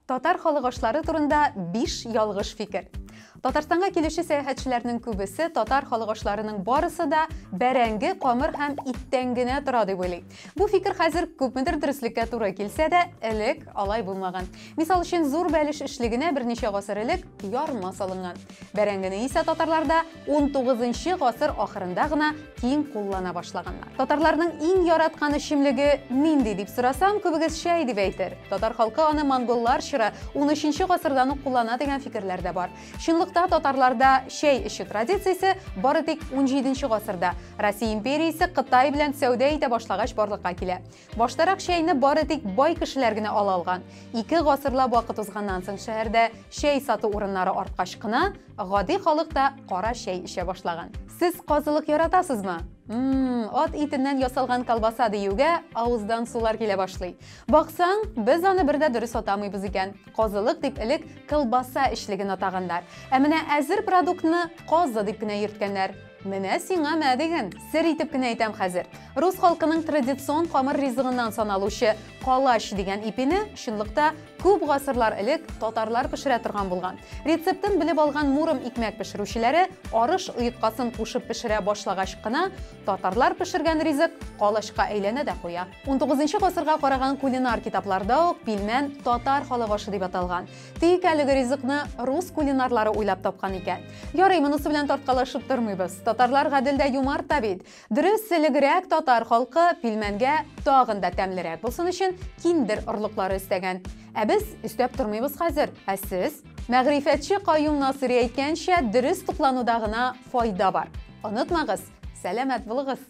Татар халык ашлары турында 5 ялгыш фикер. Татарстанга килүче сәяхәтчеләрнең күбесе татар халык ашларының барысы да бәрәңге, камыр һәм иттән генә тора дип уйлый. Бу фикер хәзер күпмедер дөреслеккә туры килсә дә, элек алай булмаган. Мисал өчен, зур бәлеш эчлегенә берничә гасыр элек ярма салынган. Бәрәңгене исә татарларда 19 гасыр ахырында гына киң куллана башлаганнар. Татарларның иң яраткан эчемлеге нинди дип сорасам, күбегез чәй дип әйтер. Татар халкы аны монголлар чоры 13 гасырдан ук куллана дигән фикерләр дә бар. Чынлыкта татарларда чәй эчү традициясе бары тик 17 гасырда Россия империясе Кытай белән сәүдә итә башлагач барлыкка килә. Баштарак чәйне бары тик бай кешеләр генә ала алган. Ике гасырлап вакыт узганнан соң шәһәрдә чәй сату урыннары арткач кына, гади халык та кара чәй эчә башлаган. Сез казылык яратасызмы? Ммм, ат итеннән ясалган колбаса диюгә авыздан сулар килә башлый. Баксаң, без аны бер дә дөрес атамыйбыз икән. Казылык дип элек колбаса эчлеген атаганнар. Ә менә әзер продуктны казы дип кенә йөрткәннәр. Менә сиңа мә диген. Сер итеп кенә әйтәм хәзер. Рус халкының традицион камыр ризыгыннан саналучы калач дигән ипине чынлыкта күп гасырлар элек татарлар пешерә торган булган. Рецептын белеп алган Муром икмәк пешерүчеләре арыш оеткасын кушып пешерә башлагач кына татарлар пешергән ризык калачка әйләнә дә куя. 19 гасырга караган кулинар китапларда ук пилмән татар халык ашы дип аталган. Тик әлеге ризыкны рус кулинарлары уйлап тапкан икән. Ярый, монысы белән тарткалашып тормыйбыз. Татарлар гадел дә юмарт та бит. Дөрес, элегрәк татар халкы пилмәнгә тагын да тәмлерәк булсын өчен киндер орлыклары өстәгән. Ә без өстәп тормыйбыз хәзер. Ә сез? Мәгърифәтче Каюм Насыйри әйткәнчә, дөрес туклануда гына файда бар. Онытмагыз, сәламәт булыгыз!